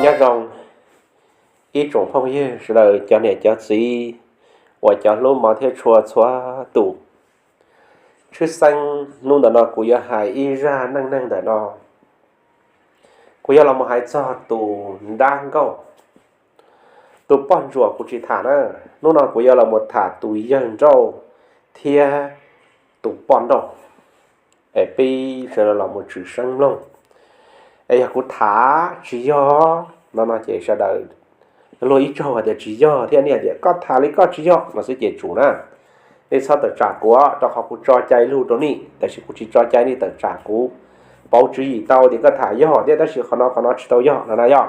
Nyob zoo ib tsoom phooj ywg sawv daws, cov niam cov txiv uas cov hlub mov thiab tshua txhua tus. Tshwj xeeb hnub ntawm no kuv yuav hais ib zaj neej neeg ntawm no. Kuv yuav los mus hais txog tus dab nkauj. Tus poj ntsuam kuv tsis tham na. Hnub no kuv yuav los mus tham tus yawg nrauj thiab tus poj nrauj. Es peb sawv daws los mus tshwm seeb mloog. Es yog kuv tham tsis yog no no ces sawv daws luag ib tsaug hais tias tsis yog thiab, nej tias koj tham li koj tsis yog no xwb ces tsum na. Nej txhob tawm tsam kuv, rau qhov kuv tso cai lug rau nej, tab sis kuv tsis tso cai nej tawm tsam kuv. Pauv tswv yim tau tias koj tham yog thiab, tab sis qhov no qhov no tsis tau yog no na yog.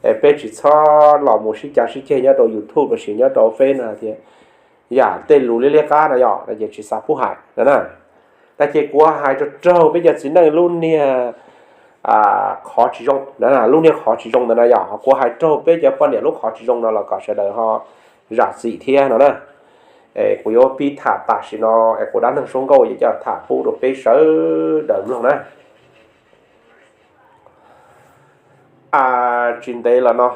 Es peb tsis txhob los mus sib cav sib ceg nyob rau YouTube los sis nyob rau Face no tias yam tej lus liab liab qab no yog no ces tsis xav pub hais no na. Tab ces kuv hais rau raug peb cov txiv neej lub niag qhov tsis zoo, lub niag qhov tsis zoo ntawd na yog, kuv hais raug peb cov poj niam lub qhov tsis zoo no los kom sawv daws ho zam txim thiab no na. Es kuv yuav pib tham tam sim no, es kuv dab neeg suab nkauj yuav coj tham pub rau peb sawv daws mloog na. Tsis ntev los no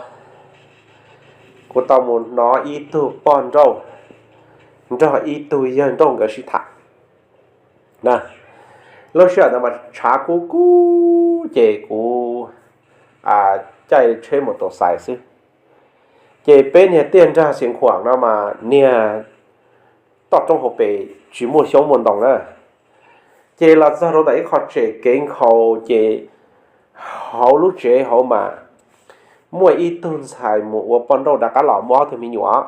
kuv tau mus hnov ib tug poj nrauj nrog ib tug yawg nrauj nkawd sib tham. Lub sij hawm ntawd mas tshav kub kub ces kuv caij tsheb mus tus xais xwb. Ces peb niag tiaj nrag Xeev Khuam no mas niag toj roob hauv pes tsis muaj xyoob muaj ntoo na. Ces los txog rau ntawm ib qho tsev kev nkhaus ces hauv lub tsev hauv mas muaj ib tug ntxhais mus ua poj nrauj rov qab los muaj ob tug me nyuam.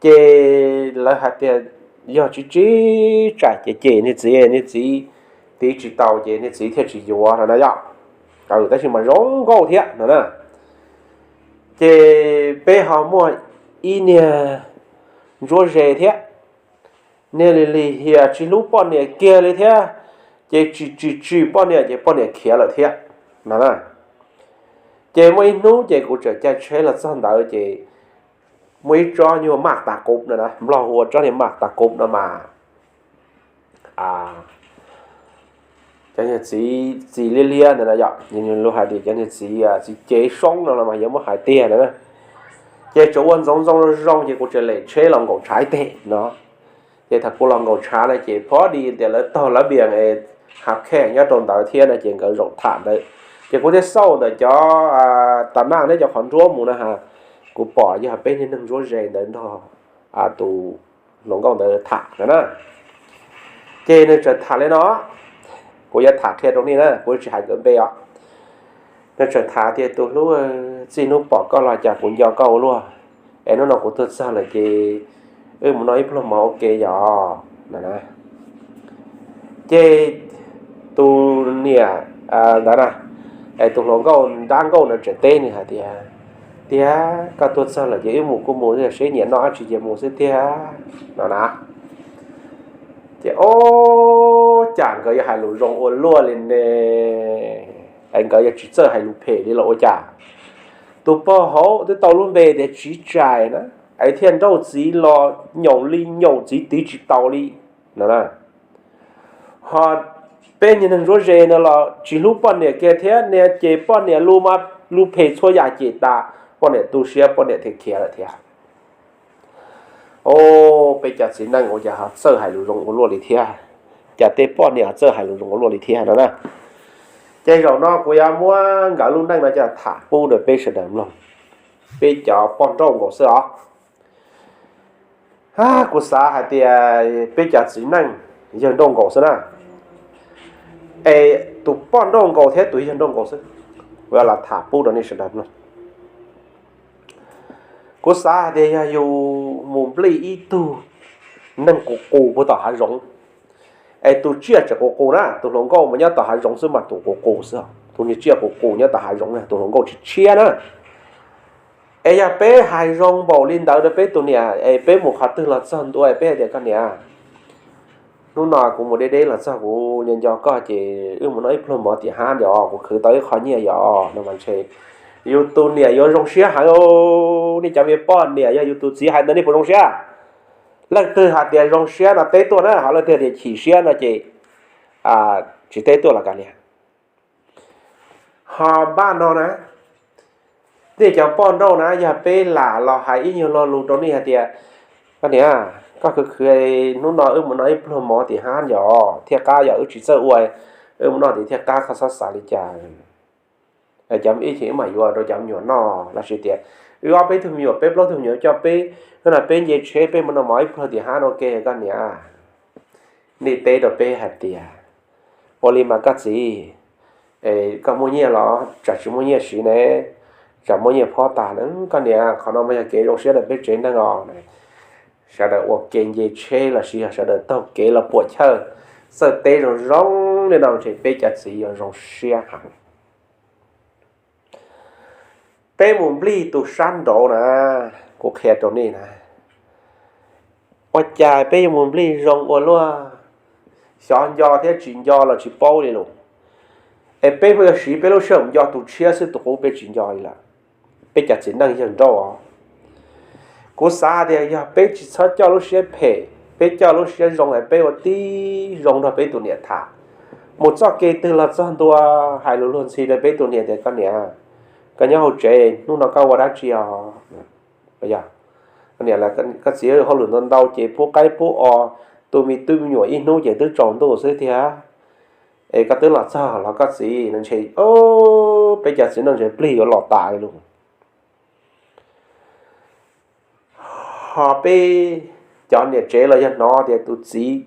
Ces lawv hais tias yog tsis tsib tsam ces cem niag txiv, niag txiv tiv tsis tau ces niag txiv thiaj tsis yuav no na yom. Tab sis mas zoo nkauj thiab no na. Ces peb ho muaj ib niag ntsuab ze thiab, niag lim lim hiam tsis hlub poj niam kiag li thiab, ces tsis tsis tsis poj niam ces poj niam khiav lawm thiab no na. Ces muaj ib hnub ces kuv tseem caij tsheb los txog ntawd ces muaj ib tsob nyuag maj tas kuv no na, Nplog hu ua tsob niag maj tas kuv no mas cov niag txiv txiv liab liab ntawd na yom, lus hais tias cov niag txiv txiv cev soob no los mas yuav muab hais tiag na. Ces tseem ua ntxoov ntxoo zoo zoo ces kuv tseem lem tsheb los nkaum tshav ib teg no. Ces thaum kuv los nkaum tshav na ces phov di tias lawv taug lawv bias es hav khe nyob rau ntawd thiab no ces nkawd zaum tham ntawd. Ces kuv thiaj xauj ntawm cov tas naj neb cov qhov nruab mus na ha, kuv pom yog peb niag neeg ntsuab ze ntawd nrog tus hluas nkauj ntawd tham no na. Ces nws tseem tham li no, kuv yuav tham qhia rau nej na, kuv tsis hais nkawd npe os. Nws tseem tham tias tus hlub, txij hnub pom koj los cas kuv nco koj ua luaj, es hnub no kuv tuag txog lawm ces wb mus noj ib pluag mov ua ke yom no na. Ces tus niam ntawd na, es tus hluas nkauj dab nkauj ntawd tseem teb nws hais tias, tiag, koj tuag txog lawm ces wb mus kuj mus, seb nyiam noj dab tsi ces mus xwb tiag no na. Ces ob, cas nkawd yuav hais lus zoo ua luaj li ne, es nkawd yuav tsis txawj hais lus phem li los ua cas. Tus pog hauv twb tau lub npe tias Tsiv Tsais na, es thiaj nrauj txiv los nyaum li nyaum txiv tiv tsis tau li no na. Ho peb niag neeg ntsuab ze no los tsis hlub poj niam kiag thiab, niag ces poj niam lus mas lus phem txhua yam cem tas, poj niam tu siab poj niam thiaj khiav lawm thiab. Os, peb cov txiv neej ua cas ho txawj hais lus zoo ua luaj li thiab, cas tej poj niam ho txawj hais lus zoo ua luaj li thiab no na. Ces zaum no kuv yuav muab nkawd lub neej no coj tham pub rau peb sawv daws mloog, peb cov poj nrauj nkaus xwb os. Kuv xav hais tias peb cov txiv neej yawg nrauj nkaus xwb na. Es tus poj nrauj nkaus thiab tus yawg nrauj nkaus xwb, kuv yuav los tham pub rau nej sawv daws mloog. Kuv xav hais tias yog yus mus nplij ib tug neeg qus qus puag tom hav zoov, es tus tsiaj tseem qus qus na, tus hluas nkauj mas nyob tom hav zoov xwb mas tus qus qus xwb, tus niag tsiaj qus qus nyob tom hav zoov na, tus hluas nkauj tshiab tshiab na. Es yog peb hais zoo npaum li ntawd rau peb tus niam, es peb mus qhov twg los txog ntua es peb hais tias koj niam, hnub no kuv mus deb deb los txog kuv nco nco koj ces wb mus noj ib pluag mov tim hab yom, kuv khwv tau ib qho nyiaj yom no mas ntshe yus tus niam yuav zoo siab heev. Nej cov me poj niam yog yus tus txiv hais ntawd nej puas zoo siab? Leej twg hais tias zoo siab no teb tuaj na, ho leej twg hais tias chim siab no ces tsis teb tuaj los kav liam. Ho npaj no na, Nej cov poj nrauj na, yog peb lam los hais ib nyuag lo lus rau nej hais tias, koj niam, koj khwv khwv, hnub no wb mus noj ib pluag mov tim hab yom, thiaj qab, yog wb tsis txawj ua, wb mus noj tim thiaj qab, koj txhob xav li cas. Cov ib ces wb mam yuav rau cov me nyuam noj los sis tias wb ob peb tug me nyuam, peb plaub tug me nyuam coj peb, hnub no peb nce tsheb peb mus noj mov ib pluag tim hab no ua ke, koj niam. Nej teb rau peb hais tias, ua li mas koj txiv, koj muaj nyiaj los tsam tsis muaj nyiaj siv ne, tsam muaj nyiaj phob tag na, koj niam, qhov no mas yog kev zoo siab rau peb tsev neeg os. Sawv daws ua ke nce tsheb los sis yog sawv daws taug kev los puam chawj, txawj teb zoo zoo li no ntshe peb cov txiv yuav zoo siab heev. Peb mus nplij tus sab nraud na, kuv qhia rau nej na, ua cas peb yuav mus nplij zoo ua luaj, xyov nco thiab tsis nco los tsis paub li lus. Es peb pheej yuav siv peb lub sij hawm nco tus tshiab xwb, tus qub peb tsis nco li lawm. Peb cov txiv neej yawg nrauj os, kuv xav tias yog peb tsis txhob coj lub siab phem, peb coj lub siab zoo es peb ua tib zoo nrog peb tus niam tham. Mus txoj kev twg los txog ntua hais lus luag ntxhi rau peb tus niam tias, koj niam, koj nyob hauv tsev, hnub no koj ua dab tsi os? Koj txiv hauj lwm ntau ntau ces pub qaib pub os, tu me tub me nyuam ib hnub ces twb tsaus ntuj xwb thiab. Es koj twb los txog los koj txiv no ntshe, peb cov txiv neej ntshe plig yuav los tas li lus. Ho peb cov niam tsev los yog hnov tias tus txiv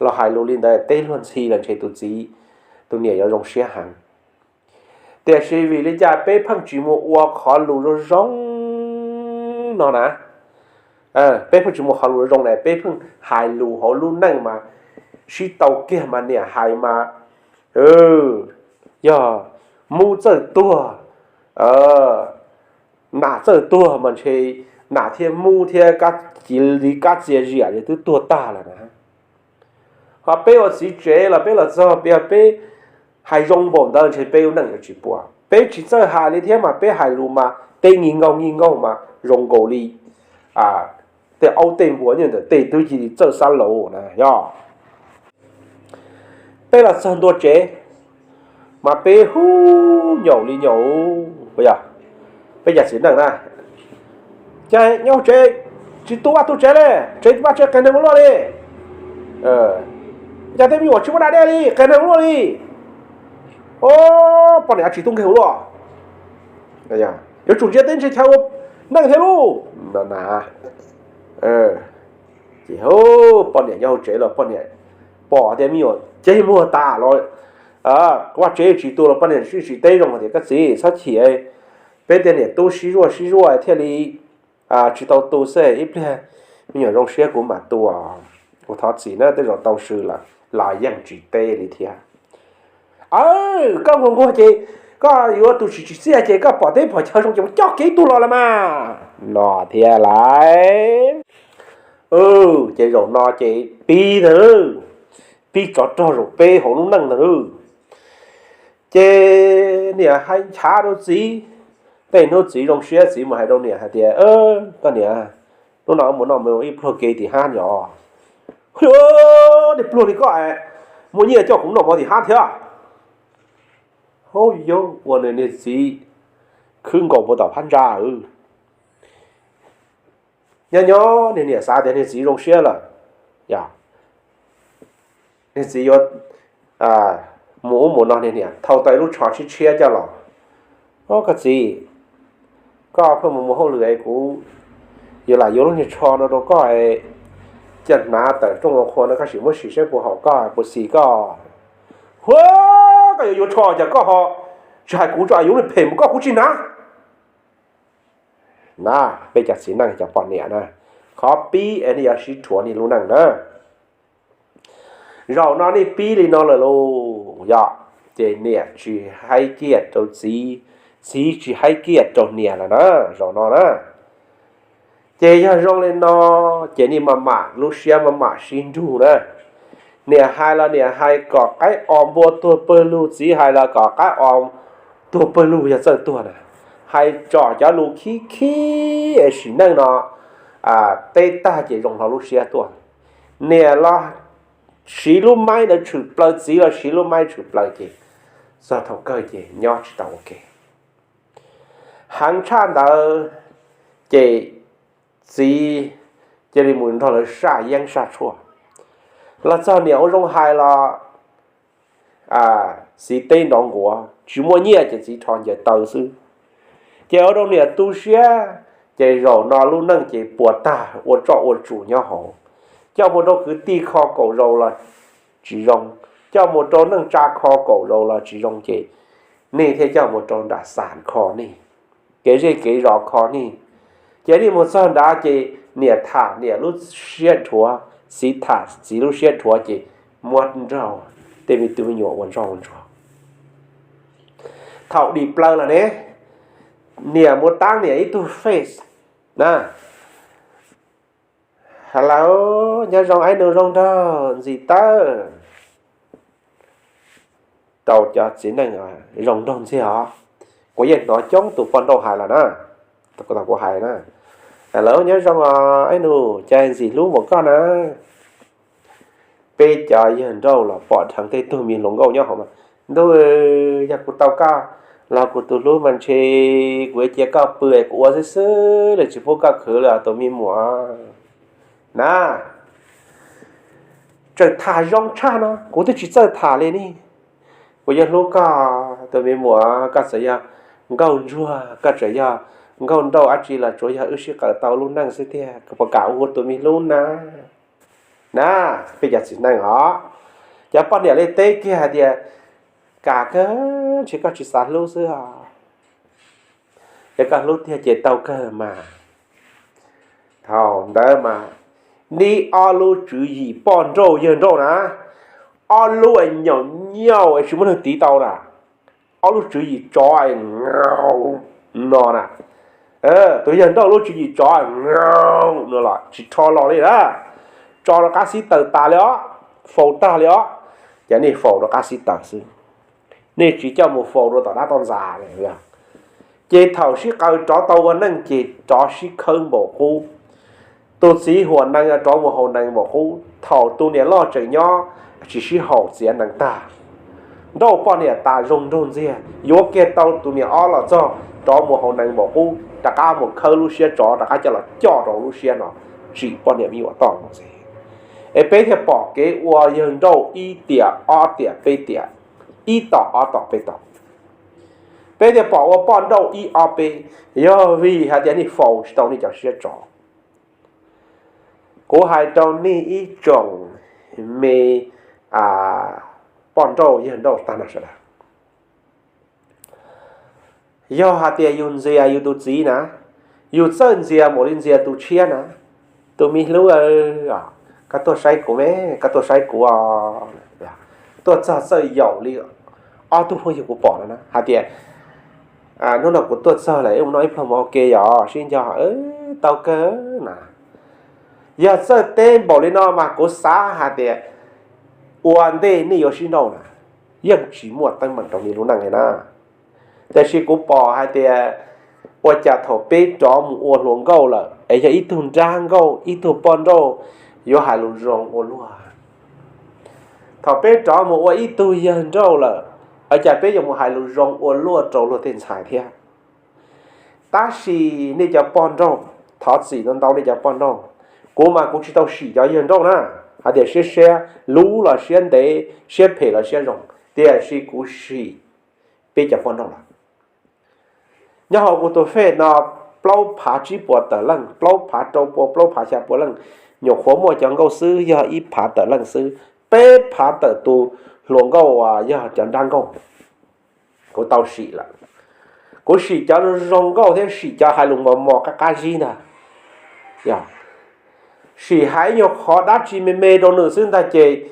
los hais lus li ntawd teb luag ntxhi los ntshe tus txiv, tus niam yuav zoo siab heev. Tiam sis vim li cas peb pheej tsis mus ua qhov lus zoo zoo no na? Peb pheej tsis mus qhov lus zoo na, peb pheej hais lus hauv lub neej mas sib tau kiag mas niam hais mas yog mub txawj tuag, nam txawj tuag mas ntshe nam thiab mub thiab kab, cia li kab txias ziam ces twb tuag tag lawm na. Ho peb ua txiv tsev los peb los txog peb, peb hais zoo npaum ntawd ntshe peb lub neej yuav tsis puas. Peb tsis txawj hais li thiab mas peb hais lus mas tej nkig nkaug nkig nkaug mas zoo nkaus li tej aub tej npua nyob ntawm tej twb cia li txawj xab laus na yog. Peb los txog ntua tsev mas peb hu nyaum li nyaum, yog peb cov txiv neej na, cas nyob tsev tsis tu vaj tu tsev li, tsev vaj tsev qees neeg ua luaj li, cas tej me nyuam tsis muaj da dej li, qees neeg ua luaj li, poj niam tsis tub nkeeg ua luaj, yuav tsum ntsia teb ntsia chaw ua neej thiab lauj no na. Ces poj niam nyob hauv tsev los poj niam pom tias me nyuam ceg muag tas los, vaj tsev tsis tu los poj niam tsis teb zoo tias, koj txiv txhob chim, peb tej niam tub sib zuaj sib zuaj thiaj li tsis tau tu xwb, ib pliag me nyuam zoo siab kuv mam tu. Kuv thov txim na, tej zaum tau su lawm los yeej tsis teb li thiab. Aw, koj nquag nquag ces koj yuav tu tsis tsim txiaj ces koj pom teb pom chaw zoo ces mus coj kev tu los lawm mas no thiab lauj. Ces zaum no ces pib ntag, pib tsov rog zaum peb hauv lub neej ntag lauj. Ces niam hais nchav rau txiv, tej hnub txiv zoo siab txiv mus hais rau niam hais tias, koj niam, hnub no mus noj mus ib pluag ke tim hab yom. Niag pluag li koj es muaj nyiaj coj kuv noj mov tim hab thiab. Hauj yauv, ua nws niag txiv khwb nkaus puag tom phab ntsa. Nyob nyob niag niam xav tias niag txiv zoo siab lawm, yog niag txiv yuav mus ub mus no, niag niam thau tau ib lub tsho tshiab tshiab coj los. Au, koj txiv, koj pheej mus mus hauj lwm es kuv yuav lam yuav lub niag tsho no rau koj, coj hnav tawm rooj ua qhua no koj sim muab sim saib puas haum koj puas xis koj. Huab, koj yuav yuav tsho cas koj ho tsis hais kuv, tso yuav lub phem mus koj kuv tsis hnav. Na, peb cov txiv neej cov poj niam na, qhov pib es nej yuav sib rhuav nej lub neej na. Zaum no nej pib li no lawm lauj, yog ces niam tsis haib kiag rau txiv, txiv tsis haib kiag rau niam lawm na, zaum no na. Ces yog zoo li no, ces nej maj mam lub siab maj mam sib nrug na. Niam hais los niam hais kom qaib os npua tuag pawg lug, txiv hais los kom qaib os tuag pawg lug yog txawj tuag na. Hais tsom cov lus khib khib es sim neej no teb tag ces zoo hlo lub siab tuaj. Niam los siv lub maib ntawd tshwm plaws, txiv los siv lub maib tshwm plaws ces txog thaum kawg ces nyob tsis tau ua ke. Heev tshaj ntawd ces txiv cia li mus nrog lawv saj yeeb saj tshuaj. Los txog niam ua zoo hais los txiv teb nrov nquav, tsis muaj nyiaj ces txiv rho ncaws taw xwb. Ces ua rau niam tu siab, ces zaum no lub neej ces puas tag ua tsoj ua tsuj nyob hauv. Coj mus rau kwv tij kho kaum zaus los tsis zoo, coj mus rau neej tsa kho kaum zaus los tsis zoo ces nej thiaj coj mus rau nram xam kho nej, kev zej kev zos kho nej. Ces nej mus txog nrad ces niam tham niam lub siab dhuav, txiv tham txiv lub siab dhuav ces muab nrauj tej me tub me nyuam ua ntsoj ua ntsuag. Thaum dim plaws lawm ne, niam mus tab niam ib tug face na, hello, nyob zoo, ib nus zoo nraug ntxim tawb. Rau cov txiv neej zoo nraug ntxiag os. Kuv yeej hnov coob tus poj nrauj hais lawm na, kuv hais na, hello, nyob zoo os ib nus, cas ntxim hlub npaum koj na. Peb cov yawg nrauj los pom dheev tej tug me hluas nkauj nyob hauv mas, ntuj, yog kuv tau koj los kuv tus hlub mas ntshe kuv yuav cia koj pw es kuv ua xwb xwb li, tsis pub koj khwv li os tus me muam na. Tseem tham zoo tshaj no, kuv twb tsis txawj tham li ne. Kuv yeej hlub koj tus me muam, koj txawm yog nkauj ntsuag, koj txawm yog nkauj nrauj dab tsi los tsuav yog wb sib qaws tau lub neej xwb tiag, koj puas kam ua kuv tus me hlub na? Na, peb cov txiv neej os, cov poj niam li teb kiag hais tias, kam kawg, ntshe koj tsis xav hlub xwb os. Yog koj hlub tiag ces tau kawg mas. Thaum ntawd mas nib ob lub tswv yim poj nrauj yawg nrauj na, ob lub nyaum nyaum es tsis muaj neeg tiv tau na, ob lub tswv yim tsov no na. Tus yawg nrauj lub tswv yim tsov no los tsis rho los li na, tso rov qab xib taws tas li os, faus tag li os. Ces nej faus rov qab xib taws xwb, nej tsis coj mus faus rau tom dab tom ntxas. Ces thaum sib qaws rov tau ua neej ces rov sib khawb npaum qub. Tus txiv huam nees rov mus haus nees npaum qub. Thaum tus niam loj tseem nyob tsis sib haum txiav nees tag, nrauj poj niam tas zoo nraug ntxiag, yuav kiag tau tus niam ob los txog rov mus haus nees npaum qub, rov qab mus khawb lub siab tsov rov qab coj los coj rau lub siab no, tsim poj niam me nyuam toj ntxiv. Es peb thiaj pom kev ua yawg nrauj ib tiam ob tiam peb tiam, ib tom ob tom peb tom. Peb thiaj pom ua poj nrauj ib ob peb, yog vim hais tias nej faus tsis tau nej cov siab tsov. Kuv hais rau nej ib tsoom me poj nrauj yawg nrauj tag no sawv daws, yog hais tias yus ntxias yus tus txiv na, yus txawj ntxias npaum li ntxias tus tshiab na, tus me hlub, koj tuaj saib kuv me, koj tuaj saib kuv os. Tuaj txog txawj yaum li ob tug phooj ywg kuv pom no na hais tias, hnub no kuv tuaj txog lawm, mus noj ib pluag mov ua ke yom, sib nco, tau kawg na. Yog txawj teb npaum li no mas kuv xav hais tias ua ntej nej yuav sib nrauj na, yeej tsis muaj teeb meem rau nej lub neej li na. Tiam sis kuv pom hais tias ua cas thaum peb rov mus ua hluas nkauj lawm es yog ib tug nrab nkauj ib tug poj nrauj yuav hais lus zoo ua luaj. Thaum peb rov mus ua ib tug yawg nrauj lawm, ua cas peb yuav mus hais lus zoo ua luaj rau luag tej ntxhais thiab. Tab sis nej cov poj nrauj, thov txim ntau ntau nej cov poj nrauj, kuv mas kuv tsis tau sim cov yawg nrauj na, hais tias siab siab lub los siab ntev, siab phem los siab zoo, tiam sis kuv sim peb cov poj nrauj lawm. Nyob hauv kuv tus fej no plaub phav tsib puas tawm leej, plaub phav rau pua, plaub phav xya pua leej, nyuam qhuav muaj cov nkauj xwb yog ib phav tawm leej xwb, peb phav tawm tus hluas nkauj uas yog cov nrab nkauj. Kuv tau sim lawm, kuv sim cov zoo nkauj thiab sim cov hais lus mos mos qab qab zib ntag. Sim hais nyuag qhov dab tsi me me rau nws xwb ntag ces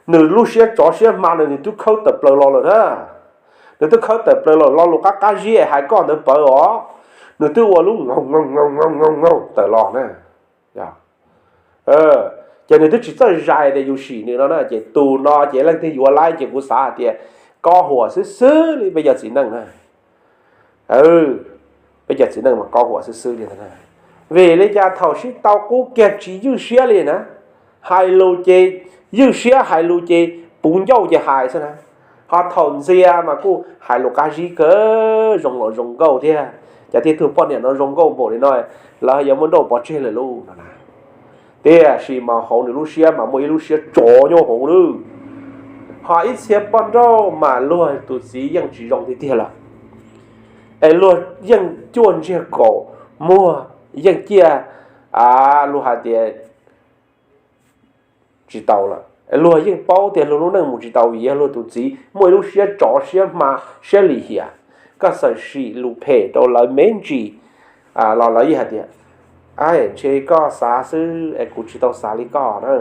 nws lub siab tsov siab hma nws, nws twb khawb tawm plaws los lawm na. Nws twb khawb tawm plaws los, lo lus qab qab zib es hais koj ntawd pawv os, nws twb ua lub nkaug nkaug nkaug nkaug nkaug tawm los na. Ces nws twb tsis txawj zais tias yus sim nws no na, ces tus no ces leej twg yuav laib ces kuv xav hais tias koj huam xwb xwb li peb cov txiv neej na. Peb cov txiv neej mas koj huam xwb xwb li ntag. Vim li cas thaum sib tau qub kiag tsis ywj siab li na, hais lus ces ywj siab, hais lus ces puv ncauj ces hais xwb na, ho thaum ntxias mas kuj hais lus qab zib kawg, zoo los zoo nkauj thiab, Cas tej tug poj niam no zoo nkauj npaum li no, lawv yuav muab nrauj pov tseg lawm lauj no na. Tiam sis mas hauv nws lub siab mas muaj ib lub siab tsov nyob hauv lawm. Ho ib txhia poj nrauj mas luag tus txiv yeej tsis zoo tiag tiag lawm, es luag yeej cuaj ntsiag kaum muag, yeej ciaj, luag hais tias tsis tau lawm. Luag yeej paub tias luag lub neej mus tsis tau vim yog luag tus txiv muaj ib lub siab tsov, siab hma, siab lim hiam. Koj txawm sim lus phem rau lawv me ntsis los lawv yeej hais tias, a, ntshe koj xav xwb es kuv tsis tau xav li koj na.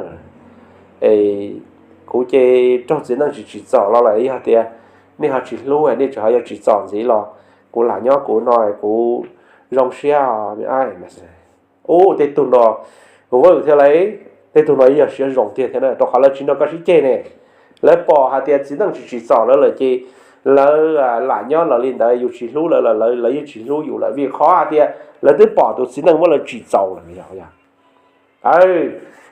Kuv ces raug txiv neej tsis tsim txom los lawm, yog tias nej ho tsis hlub nej tseem ho yuav tsim txom ntxiv los kuv lam nyob kuv no kuv zoo siab. Ub, tej tug no, kuv vwm thiab lauj, tej tug no yog siab zoo tiag thiab na, rau qhov lawv tsis nrog koj sib ceg ne. Lawv pom hais tias txiv neej tsis tsim txom lawv lawm ces lawv lam nyob lawv li ntawd, yus tsis hlub lawv los lawv yeej tsis hlub yus lawm vim qhov hais tias lawv twb pom tus txiv neej muab lawv tsim txaus lawm yog.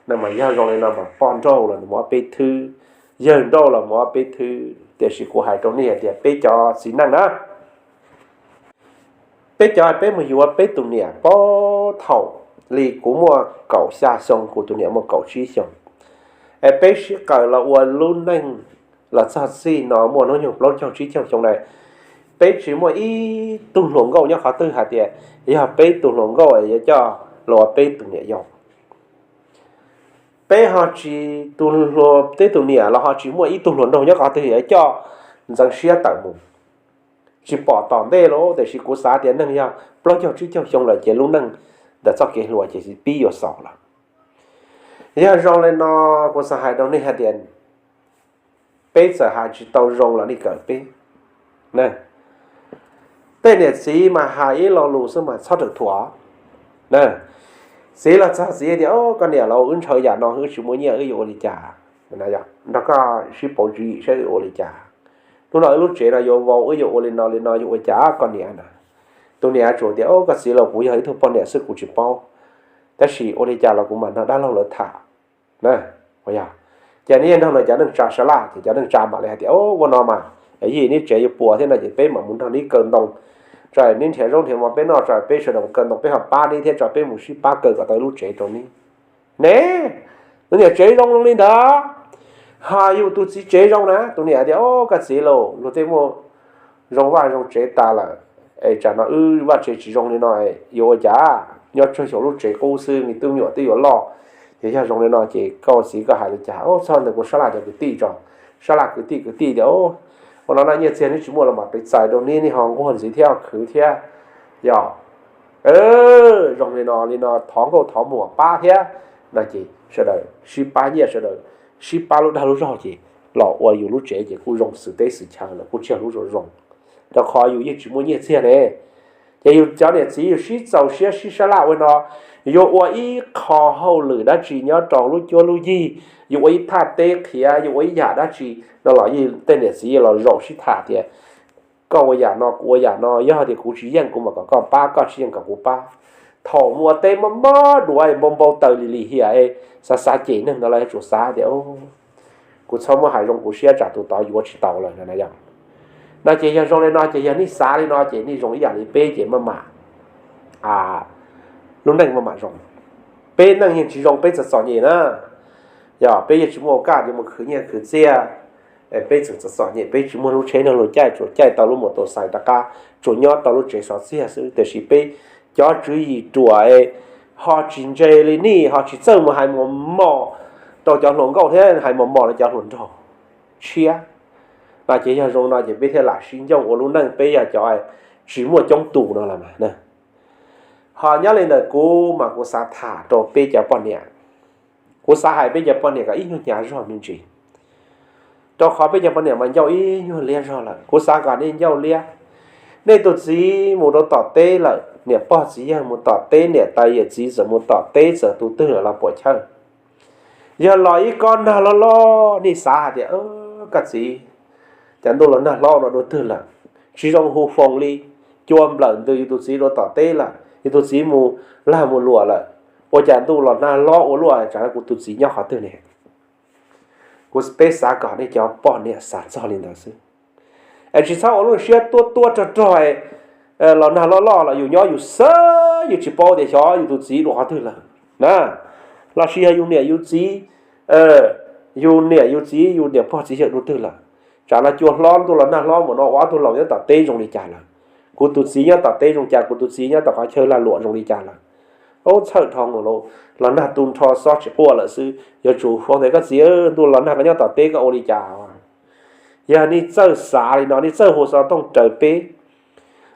No mas yog zoo li no mas poj nrauj los mus ob peb thwb, yawg nrauj los mus ob peb thwb, tiam sis kuv hais rau nej hais tias peb cov txiv neej na, peb cov peb mus yuav peb tus niam puag thaum li kuv muaj kaum xya xyoo, kuv tus niam muaj kaum tsib xyoo, es peb sib qawm los ua lub neej los txog txij no muaj hnub nyoog plaub caug tsib caug xyoo na, peb tsis muaj ib tug hluas nkauj nyob qhov twg hais tias yog peb tus hluas nkauj yuav coj los ua peb tus niam yau. Peb ho tsis, tus hluas, peb tus niam los ho tsis muaj ib tug hluas nraug nyob qhov twg yuav coj ntxeev siab tawm mus. Tsis pom tom ntej los tiam sis kuv xav tias neeg yog plaub caug tsib caug xyoo lawm ces lub neej ntawm txoj kev hluas ces pib yuav xaus lawm. Yog zoo li no, kuv xav hais rau nej hais tias peb txawm hais tsis tau zoo los nej kawm peb. Tej niam txiv mas hais ib lo lus xwb mas txhob rawm thuam. Txiv los txog txiv tias, o, koj niam los wb ntshaw yam no wb tsis muaj nyiaj wb yuav ua li cas? Nrog koj sib pauv tswv yim saib wb ua li cas. Hnub no wb lub tsev no yuav vau, wb yuav ua li no li no yuav ua cas koj niam na? Tus niam tsuas tias, o, koj txiv los kuv yog ib tug poj niam xwb kuv tsis paub, tab sis ua li cas los kuv mam nrog dab laug lawv tham. Ces neb yeej nrog cov neej tsa sab laj ces cov neej tsa mam li hais tias, o, ua no mas, yij neb tsev yuav puas thiab no ces peb mam mus nrog neb kaw ntoo, tso neb nrhiav zaub nrhiav mov peb noj tso peb sawv daws kaw ntoo peb ho pab neb thiab tso peb mus sib pab kaw kom tau lub tsev rau neb. Ne, tus niam tsev zoo li ntawd, ho yus tus txiv tsev zoo na, tus niam tias, o, koj txiv lauj, luag tej muaj zoo vaj zoo tsev tas lawm, es tsam no wb vaj tsev tsis zoo li no yuav ua cas? Nyob tsawg xyoo lub tsev qub xwb, me tub me nyuam twb yuav loj, ces yog zoo li no ces koj txiv koj hais li cas? O, txog ntawm kuv sab laj cov kwv tij tso, sab laj kwv tij kwv tij tias, ua no no nyiaj txiag neb tsis muaj los mam pes txais rau neb, neb ho nquag ntxiv thiab khwv thiab. Yog zoo li no li no thov nkauj thov muam pab thiab no ces sawv daws sib pab nyiaj, sawv daws sib pab lub dag lub zog ces los ua yus lub tsev ces kuj zoo xws teb xws chaw lawm, kuj tsis yog lub zoo zoo, rau qhov yus yeej tsis muaj nyiaj txiag ne. Ces yus cov niam txiv yus sib txaus siab sib sab laj ua no, yuav ua ib qho hauj lwm dab tsi nyob rau lub cuab lub yig, yuav ua ib thaj teb qhiav, yuav ua ib yam dab tsi no los yeej tej niam txiv los zaum sib tham tias, koj ua yam no kuv ua yam no, yog tias kuv tsis yeej kuv mam kom koj pab, koj tsis yeej kom kuv pab. Thaum mus ua teb mob mob duav npau npau taws lim lim hiam, xav xav cem neeg ntawd los yuav tsum xav tias, kuv txhob muab hais zoo kuv siab tsam tus tod yuav tsis taus lawm no. No ces yog zoo li no ces yog nej xav li no ces nej zoo ib yam li peb ces maj mam, lub neej maj mam zoo. Peb neej yeej tsis zoo, peb txom txom nyem na. Yog peb yeej tsis muaj kas yuav mus khwv nyiaj khwv txiaj, peb txom txom nyem, peb tsis muaj lub tsheb nrog luag caij, tsuas caij tau lub mos tos xais rov qab, tsuas nyob tau lub tsev xov txiag xwb, tiam sis peb cov tswv yim ruam ho tsis ntse li nej, ho tsis txawj mus hais mos mos rau cov hluas nkauj thiab hais mos mos rau cov hluas nraug tshiab. No ces yog zoo no ces peb thiaj lam sib ncauj ua lub neej, peb yog cov tsis muaj coob tus no los mas. Ho nyob li ntawd kuv mas kuv xav tham rau peb cov poj niam. Kuv xav hais peb cov poj niam kom ib nyuag hnyav zog me ntsis, rau qhov peb cov poj niam mas ncauj ib nyuag liab zog lawm. Kuv xav kom nej ncauj liab. Nej tus txiv mus rau tom teb lawm, niam pog txiv yawg mus tom teb, niam tais yawm txiv txawm mus tom teb, txawm tus twg lawm los puam chawj. Yog los ib kob nag loj loj, nej xav hais tias, koj txiv, cas ntuj los nag hlob no dua twg lawm? Tsis zoo hu foos li, cua nplawm ntws yus tus txiv rau tom teb lawm, yus tus txiv mus lag mus luam lawm, ua cas ntuj los nag hlob ua luaj, tsam kuv tus txiv nyob qhov twg ne? Kuv, peb xav kom nej cov poj niam xav txog li ntawd xwb, es tsis txhob ua lub siab tuab tuab rog rog, los nag loj loj los yus nyob yus xwb, yus tsis paub tias xyov yus tus txiv dua qhov twg lawm na. Los sis yog yus niam yus txiv, yus niam yus txiv, yus niam pog txiv yawg dua twg lawm. Tsam no cua hlob ntuj los nag hlob mus no ua ob tug laus nyob tom teb zoo li cas lawm. Kuv tus txiv nyob tom teb zoo cas, kuv tus txiv nyob tom qhov chaw lag luam zoo li cas lawm. Ub, txhawj dhau mus los nag tu nrho xob tsis quaj lawm xwb, yuav tsum hais tias koj txiv, ntuj los nag koj nyob tom teb koj ua li cas? Yog nej txawj xav li no, nej txawj hu xov tooj raws peb,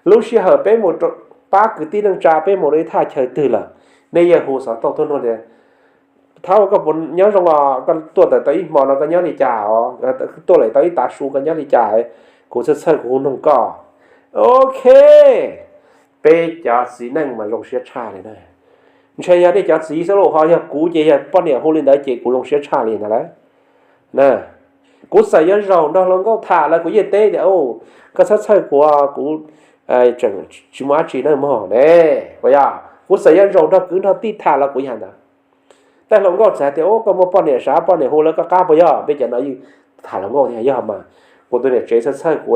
lub sij hawm peb mus pab kwv tij neej tsa, peb mus rau ib thaj chaw twg lawm, nej yeej hu xov tooj tuaj nug tias, thab, koj puas nyob zoo os, koj tuaj tawm tau ib hmo no koj nyob li cas os, tuaj lawm tau ib tav su koj nyob li cas, kuv txhawj txhawj kuv hu noog koj. Ok, peb cov txiv neej mas zoo siab tshaj li na. Ntshe yog nej cov txiv xwb los ho yog kuv ces yog poj niam hu li ntawd ces kuv zoo siab tshaj li ntawd lawm. Kuv txawm yuav zaum nrog hluas nkauj tham los kuv yeej teb tias, koj txhob txhawj kuv, kuv tseem tsis muaj dab tsi na mog ne. Kuv txawm yuav zaum nrog kwv nrog tij tham los kuv yeej hais ntawd. Tej hluas nkauj txawm hais tias, koj muaj poj niam sav, poj niam hu lawv koj qab puas yog? Peb cov no yeej tham hluas nkauj tias yog mas, kuv tus niam tsev txhawj txhawj kuv,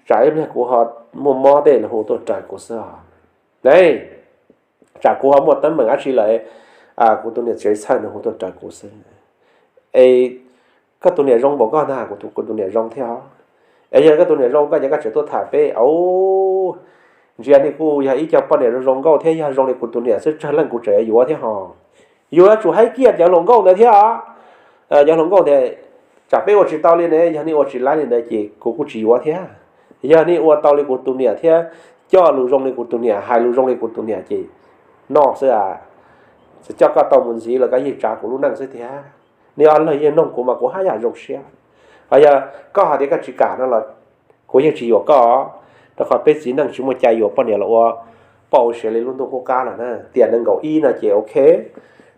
tsam ib pliag kuv ho muaj mob tej los hu tuaj raws kuv xwb. Ne, tsam kuv ho muaj teeb meem dab tsi lawm, kuv tus niam tsev txhawj nws hu tuaj raws kuv xwb. Es koj tus niam zoo npaum koj ntag? Kuv tus niam zoo thiab os. Es yog koj tus niam zoo koj ces koj tseem tuaj tham peb. Ntsia nej kuj yog ib co poj niam zoo zoo nkauj thiab, yog zoo li kuv tus niam xwb tsawg leej kuv tseem yuav thiab hos. Yuav tsum haib kiag cov hluas nkauj ntawd thiab os. Cov hluas nkauj tias, tsam peb ua tsis tau li ne, yog nej ua tsis laib li ntawd ces kuv kuj tsis yuav thiab. Yog nej ua tau li kuv tus niam thiab coj lus zoo li kuv tus niam, hais lus zoo li kuv tus niam ces noj xwb. Txawm coj koj tau mus ntxiv los koj yeej tsav kuv lub neej xwb tiag. Nej ob leeg yeej noog kuv mas kuv haj yam zoo siab. Ho yog koj hais tias koj tsis kam no los kuv yeej tsis yuam koj, rau qhov peb txiv neej tsis muaj cai yuam poj niam los ua poj ua sev li lub ntuj qub qab lawm na. Tiam nees nkaum ib no ces ok,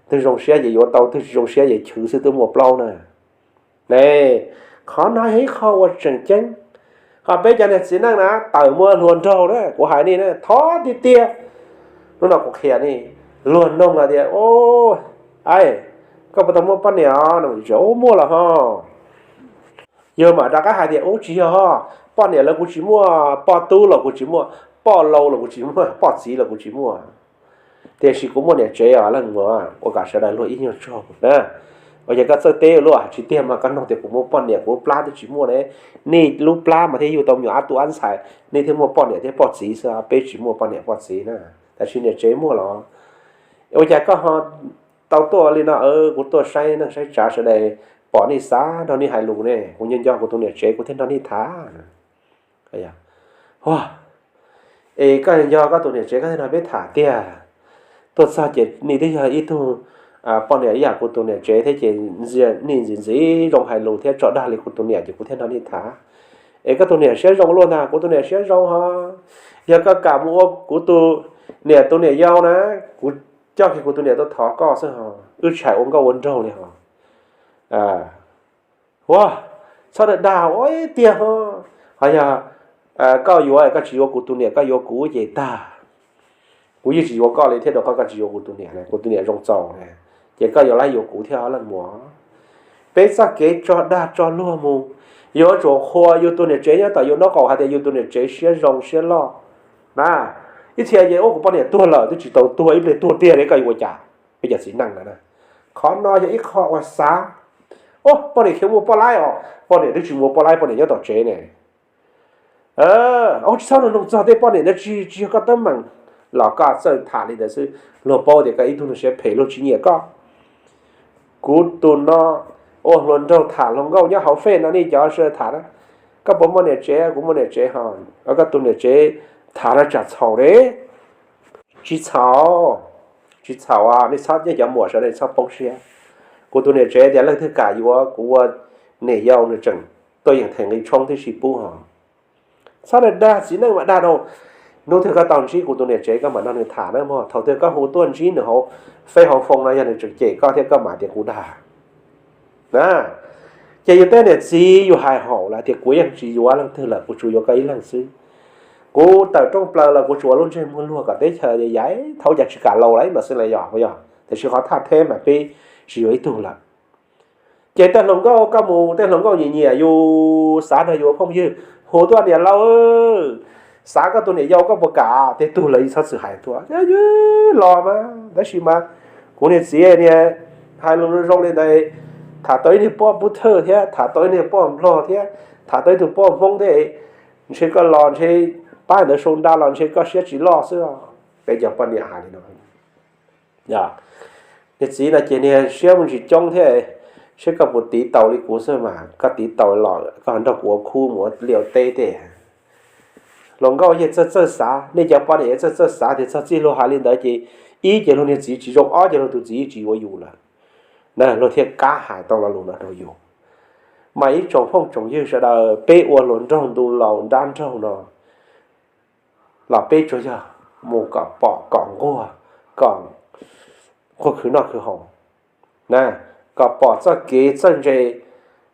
twg zoo siab ces yuav tau, twg tsis zoo siab ces chwv xwb twb muaj plaub na. Ne, qhov no yog ib qho uas tseem ceeb. Ho peb cov niag txiv neej na tawm muaj hluas nraug na, kuv hais nej na, thov tiag tiag, hnub no kuv qhia nej, luag noog hais tias, o, koj puas tau muaj poj niam os? Muaj los ho. Yog mam rov qab hais tias, ub, tsis yog, poj niam los kuv tsis muaj, poj tub los kuv tsis muaj, poj laus los kuv tsis muaj, poj txiv los kuv tsis muaj. Tiam sis kuv muaj niam tsev os leej muam, ua kom sawv daws luag ib nyuag tsaug na. Ua cas koj txawj teb luaj, tsis tiag mas koj nug tias kuv muaj poj niam kuv lub plab twb tsis muaj ne. Nej lub plab mas thiaj yug tau me nyuam ab tug ab ntxhais, nej thiaj muaj poj niam thiab poj txiv xwb, peb tsis muaj poj niam poj txiv na. Tab sis niam tsev muaj los. Ua cas koj ho tau tuaj li no? Kuv tuaj saib neej saib tsav sawv daws pom nej xav nrog nej hais lus ne, kuv nco nco kuv tus niam tsev kuv thiaj nrog nej tham. Es koj nco koj tus niam tsev koj thiaj nrog peb tham tiag. Tuaj txog ces nej twb yog ib tug poj niam ib yam kuv tus niam tsev thiab ces nej ntxim ntxim zoo hais lus thiab tso dag li kuv tus niam ces kuv thiaj nrog nej tham. Es koj tus niam siab zoo luaj ntag? Kuv tus niam siab zoo ho. Yog koj kam mus ua kuv tus niam tus niam yau na, kuv coj kiag kuv tus niam tuaj thov koj xwb ho, wb tsis hais ua nkauj ua nraug li ho. Ua, txhob dag dag ua ib tiag ho. Ho yog koj yuav, koj tsis yuav kuv tus niam, koj yuav kuv ces tag. Kuv yeej tsis yuav koj li thiab, rau qhov koj tsis yuav kuv tus niam, kuv tus niam zoo txaus na, ces koj yuav lab yuav kuv thiab leej muam. Peb txoj kev tso dag tso luag mus, yuav tsum qhuas yus tus niam tsev nyob tom yus nraub qaum hais tias yus tus niam tsev siab zoo siab loj na. Ib txhia ces ua kuv poj niam tuag lawm twb tsis tau tuag, ib pliag tuag tiag li koj yuav ua cas? Peb cov txiv neej na, qhov no yog ib qho uas xav. Poj niam khiav mus poj laib os, poj niam twb tsis mus poj laib, poj niam nyob tom tsev ne. Tsis txhob noog txog tej poj niam ntawd, tsis, tsis yog koj teeb meem los koj txawj tham li ntawd xwb, luag paub tias koj ib tug neeg siab phem, luag tsis nyiam koj. Kuv tus no ua hluas nraug tham hluas nkauj nyob hauv fej no, nej cov sawv daws tham na, koj puas muaj niam tsev? Kuv muaj niam tsev ho. Koj tus niam tsev tham no tsam txhaum ne? Tsis txhaum, tsis txhaum, nej txhob, nej cov muam sawv daws txhob poob siab. Kuv tus niam tsev tias leej twg kam yuav kuv ua niam yau nws tseem tuaj yeem them nqi tshoob tib si pub ho. Txhob dag dag, txiv neej mas dag rau. Hnub twg koj tau ntsib kuv tus niam tsev koj mam nrog nws tham na mog. Thaum twg koj hu tuaj ntsib nws hauv fej hauv foos no yog nws tseem cem koj thiab koj mam tias kuv dag. Ces yus tej niam txiv yus hais haum lawm tias kuv yeej tsis yuav leej twg lawm, kuv tsuas yuav koj ib leeg xwb. Kuv tawm rooj plaws los kuv tsuas ua lub ntsej muag luag kom teb chaws yais thaum cas tsis kam laus lawm mas xwb los yog, yog, tiam sis qhov thaj theb mas peb tsis yuav ib tug lawm. Ces tej hluas nkauj, koj mus tej hluas nkauj nyiam nyiam yus, xav nrog yus ua phooj ywg, hu tuaj niam laus, Xav koj tus niam yau koj puas kam? Tej tug lawv txhob txwm hais tuaj, los mas, tab sis mas kuv niag txiv niag hais lus zoo li ntawd, tham tau ib niag poj pub thawj thiab, tham tau ib niag poj nplog thiab, tham tau ib tug poj hmoob thiab, ntshe koj los ntshe pab ntawd sau nra los ntshe koj siab tsis loj xwb. Peb cov poj niam hais li no. Niag txiv no ces niag siab muaj ntsis coob thiab, saib koj puas tiv taus li kuv xwb mas, koj tiv taus los koj nrog kuv ua khub mus ua liaj ua teb tej. Hluas nkauj yeej txawj txawj xav, nej cov poj niam txawj txawj xav tias txog txij luag hais li ntawd ces ib ces luag niag txiv tsis zoo, ob ces luag tus txiv tsis yuav yus lawm na, luag thiaj kam hais tau lo lus no rau yus. Mas ib tsoom phooj tsoom ywg sawv daws, peb ua hluas nraug ntu laus nrab nraug no los peb tsuas yog mus kom pom kom nquag, kom nquag khwv noj khwv haus, kom pom txoj kev txawj ntse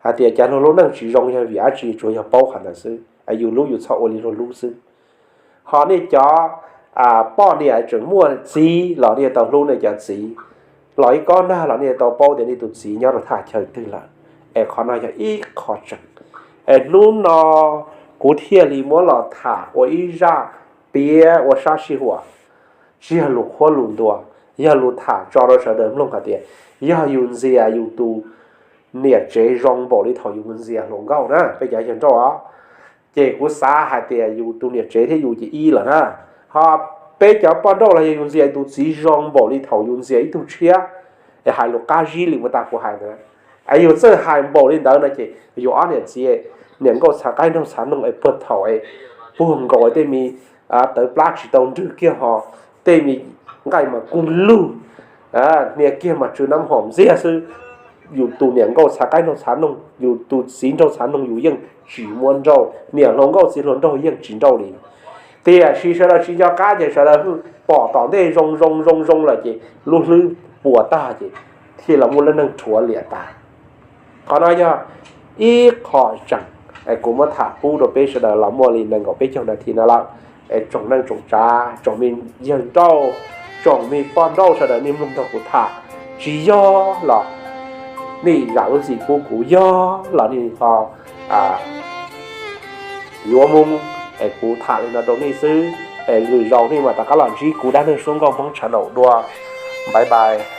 hais tias cas luag lub neej tsis zoo yog vim dab tsi, tsuas yog paub qhov ntawd xwb, yus lub yus txhob ua li luag lub xwb. Ho nej cov poj niam tseem muaj txiv los nej tau hlub nej cov txiv, los ib kob nag los nej tau paub tias nej tus txiv nyob rau thaj chaw twg lawm. Es qhov no yog ib qho tseem, es hnub no kuv thiaj li muab los tham ua ib zaj piav ua sab sij huam, tsis yog lus qhuab lus ntuas, yog lus tham tso rau sawv daws mloog hais tias yog yus ntxias yus tus niam tsev zoo npaum li thaum yus ntxias hluas nkauj na, peb cov yawg nrauj os, ces kuv xav hais tias yus tus niam tsev thiab yus ces ib lawm na. Ho peb cov poj nrauj los yog yus ntxias tus txiv zoo npaum li thaum yus ntxias ib tug tshiab, es hais lus qab zib li ua tas kuv hais ntawd, es yus txawj hais npaum li ntawd no ces yus ob niam txiv niam nkauj txhav qaib nraug txhav noog es puag thaum es puag nkaus tej me tawv plab tsis tau nrwg kiag ho tej me nqaij mas kuj lug, hnia kiag mas tsw nab hom ntxiag xwb. Yus tus niam nkauj txhav qaib nraug txhav noog, yus tus txiv nraug txhav noog yus yeej tsis muab nrauj, niam hluas nkauj txiv hluas nraug yeej tsis nrauj li. Tiam sis sawv daws tsis nco qab ces sawv daws pom tom ntej zoo zoo zoo zoo lawm ces lub hlwb puas tag ces thiaj los muaj lub neej rhuav liam tas. Qhov no yog ib qho tseem, es kuv muab tham pub rau peb sawv daws los muaj li nees nkaum peb caug nas this no lawm. Es tsoom neej tsoom tsav, tsoom me yawg nrauj, tsoom me poj nrauj sawv daws nej mloog nrog kuv tham, tsis yog los nej zam lub txim pub kuv, yog los nej ho yuav moo, es kuv tham li no rau nej xwb. Es lwm zaus nej mam rov qab los ntsib kuv dab neeg Suab Nkauj Hmoob channel dua. Bye bye.